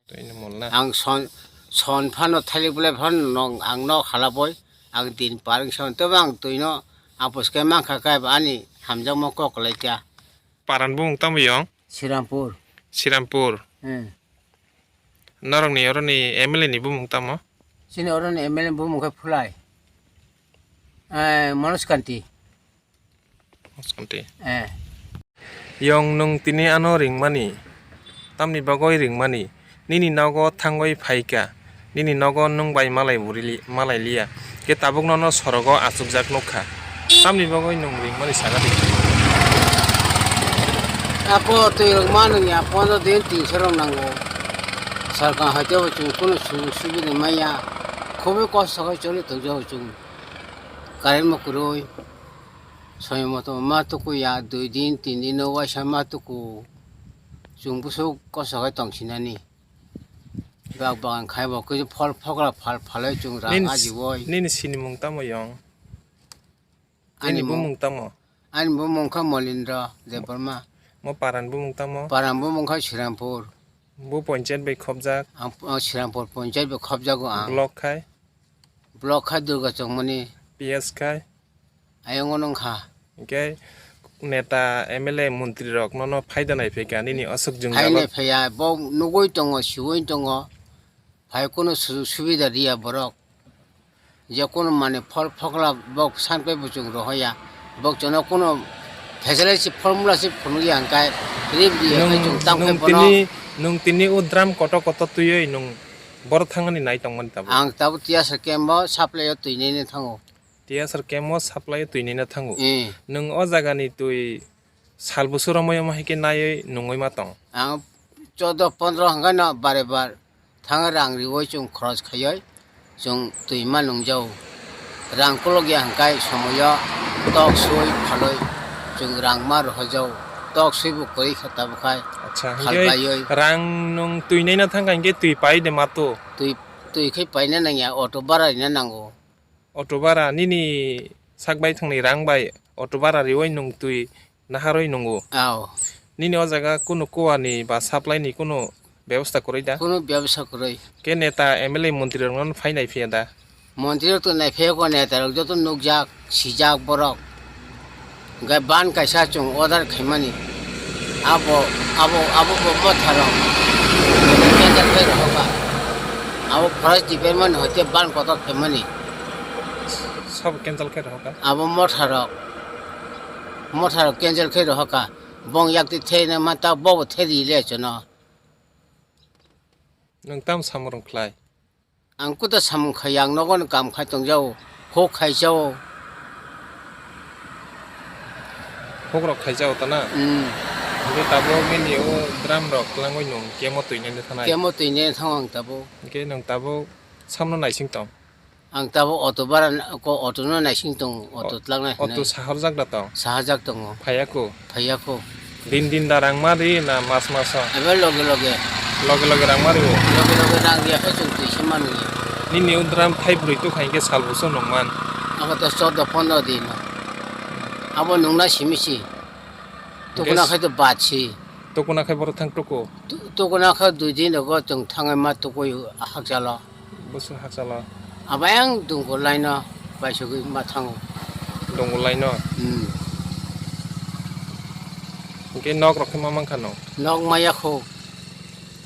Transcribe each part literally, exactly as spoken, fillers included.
Twi ni mol na? Ang son, son phano thalik belai phano nong, ang nok halaboi, ang din parwng son, tebo ang twi no apos khe mankha khe ani hamjakma kok lai kha. Paran bumung tamo yong? Sirampur. Sirampur. Hmm. Norokni oroni M L A ni bumung tamo? Chini oroni M L A bumung khe Phulai. Eh, Manoj Kanti. Moskanti. Eh. Yong nwng tini ano ringmani, tamni bagwi ringmani, nini nogo thangwi phaikha, nini nogo nwng bai malai buri li-, malai liya, khe tabuk nono sorogo achukjak nukha, tamni bagwi nwng ringmani sagadi. Ako twi rwngma nwngya pondro din tinso rok nango, sarkar haitebo chwng kunu sujog subida manya, khubui kosto khai choli tongjago chwng, current bo kwrwi. Somoy moto ma tuku ya, dui din, tin din no waisa ma tuku. Chwng bwswk kosto khe tong sinani. Bak bagan khai bo khe phol phokla phal phalwi chwng rang Nini s-, ajiwoi. Nini sinimung tamo yong? Ani Nini mung-, bumung tamo? Ani bumung kha Molindra Debbarma. Mo paran bumung tamo? Paran bumung kha Sirampur. Bo ponchayat bai khobjak? Ang, ang Sirampur ponchayat bai khobjago ang. Block khai? Block kha Durga Chongmani. P S khai? Ayongo nung kha. Hingke neta, M L A, montri rok nono phaida nai phaikha nini aswk jwngjalo. Phainai phaiya, bo nugui tongo, siui tongo. Phai kunu sujog subida riya borok. Je kunu mane phol phokla bok sanpai buchung rohoya. Bok jono kunu facility formula si phunukya hingkai rib riya Nung, khai chwng tang nung khai bono. Tini, nung tini o drum kotor kotor twiwi nung boro thangmani nai tongmani tabuk. Ang tabuk tiyasa kembo supply o twi nini thango. T S R camp o supply o twi nina thango. Eh. Nwng o jaga ni twi sal bwswk romwi omo hai khe naiwi nungwi ma tong? Ang choudo pondro hwnkhe no bare bar thang rang riwi chwng khoros khaiwi chwng twi ma nungjago. Rang kolok ya hwnkhe somoyo tok sui phalwi chwng rang ma rohorjago. Tok sui bo kwrwi kha tabuk khai Acha, phal hwnkhe baiwi. Rang nwng twi naina thang kha hwnkhe twi pai de ma to? Twi, twi khai paina nangya, auto bara rina nango. Auto bara nini sak bai thangni rang bai auto bara riwi nwng twi naharwi nungo. Ao. Nini o jaga kunu kuwani ba supply ni kunu bebosta kwrwi da? Kunu bebosta kwrwi. Khe neta M L A montri rok no phai nai phiya da? Montri rok to nai phiya ko neta rok joto nukjak, sijak borok. Hingke ban kaisa chwng order khaimani. Abo, abo, abo bo motharok cancel khai rohorkha. Abo forest department hoite ban kotor khaimani. Sabo cancel khai rohorkha? Abo motharok, motharok cancel khai rohorkha. Bong yakti thai na ma ta bobo thai ri le chwngno. Nwng tamo samung rwng khlai? Ang kuta samung khai, ang nogo ni kam khai tong jao, huk khai jao. Huk rok khai jao ta na? Hmm. Hingke tabuk nini o drum rok twlangwi nwng kemo twi nai thanai? Kemo twi nai thango ang tabuk. Hingke nwng tabuk samno naising tong? Ang tabuk auto bara ko auto no naising tong, auto O-, twlangnai auto hinwi. Saharjak da tong? Saharjak tongo. Phaiya ko? Phaiya ko. Din din da rang ma ri na mas maso? Ebe loge loge. Loge loge rang ma rio? Loge loge rang riya khe chwng twi se manu ya. Nini o dram thai bwrwi tu khain khe sal buso nung man. Abo to choudo pondro din. Abo nungna simi si. Tukuna Ges-, khai to bad si. Tukuna khai borok thang tuku? Tu-, tukuna khai dui din rogo chwng thangwi ma tukui hakchalo. Bwswk hakchalo? Abo yang Dungur line o baisugwi ma thango. Dungur line o? Hmm. Hingke nok rok khe ma mankha no? Nok maya kho.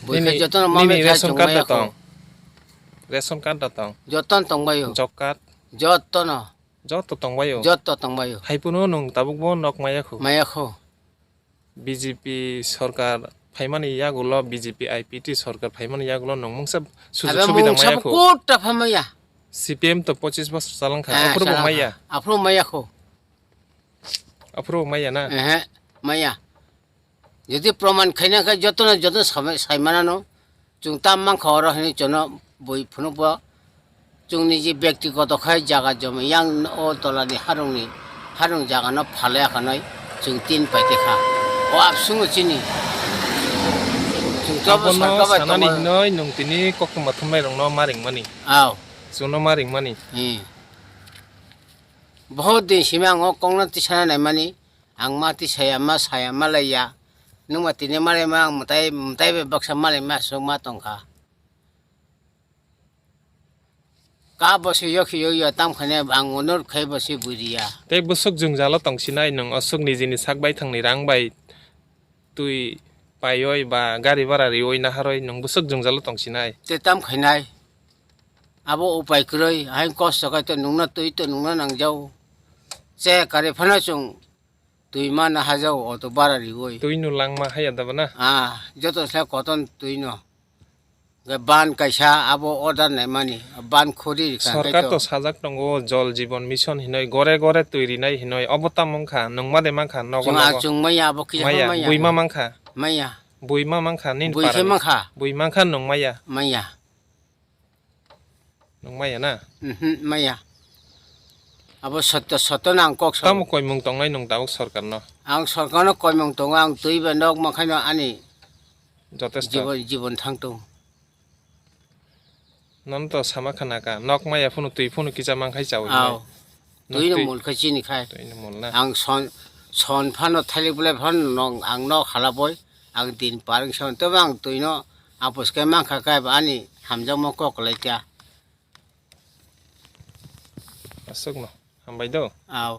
Bui khe Nini, jotono ma nini maya ration chwng card maya da kho. Tong? Ration card da tong? Jotono tong baio. Job card? Jotono. Joto tong baio? Joto tong baio. Hai phano nwng tabuk bo nok maya kho? Maya kho. B J P sorkar phaimani yagulo, B J P I P T sorkar phaimani yagulo nwng mungsa sujuk Abo subida mungsa maya kho. Kota phamaya. C P M to pochis bosor chalangkha. Eh, Aphuru bo chalangkha. Maya. Aphuru maya kho. Aphuru maya na? Ehe, maya. Jodi proman khaina khe jotono, jotono samai-, saimanano. Chwng tam mankha oro hinwi chwngno bui phunukbo chwngni je byaktigoto khai jaga joma yang o tolani harungni, harung jagano phalwi akhanwi chwng tin paite kha. O abswngo chini. Chwng tobo Abono sorkar bai sanani tongo. Hinwi nwng tini koktwma thumnairokno ma ringmani. Ao. Chwngno ma ringmani. Hmm. Bohot din simi ang o kokno tisana naimani. Ang ma tisaya, ma saya, ma laiya. Nwng ma tini ma laima, ang mwtai, mwtai bai baksa ma laima, aswk ma tongkha. Ka bo se yok yok ya tam khane ang onor khai bo se buriya. Tei bwswk jwngjalo tongsinai nwng aswk nijini sak baithangni rang bai twi paioi ba gari bara rioi naharoi nwng bwswk jwngjalo tongsinai. Te tam khainai. Abo upai kwrwi, hain kosto khai to nungna twi to nungna nangjao. Che kare phano chwng twi ma na hajao auto bara rioi. Twi no langma haya da bana? Ah, joto se koton twi no. Ga ban kaisa abo order naimani, ban khuri rikha. Sorkar to sajak tongo Jol Jeevan Mission hinoi gore gore twi rinai hinoi, obo tamo wngkha, nungma de mankha nogo nogo. Chwng maya abo kisa maya, maya. Buima mankha. Maya. Buima mankha nini. Bui khe parani. Mankha. Bui mankha nung maya. Maya. Nung maya na? Mhm, maya. Abo sotto, sotto nang kok sa. Tamo koimung tongnai nung tabuk sorkar no? Ang sorkar no koimung tongo, ang twi ba nok mankhaino ani jotesto. Jibon, jibon thang tong. Nono to sama khana ka, nok maya phunu twi phunu kisa mankhai chawi. Aw. Twi no mul khai chini khai. Twi no mul na. Ang son, son phano thalik bulai phano nong, ang nok halaboi, ang din parang son, tebo ang twi no apus kai mankha kai ba ani hamjakma kok lai kya. Aswk no, hambai do. Aw.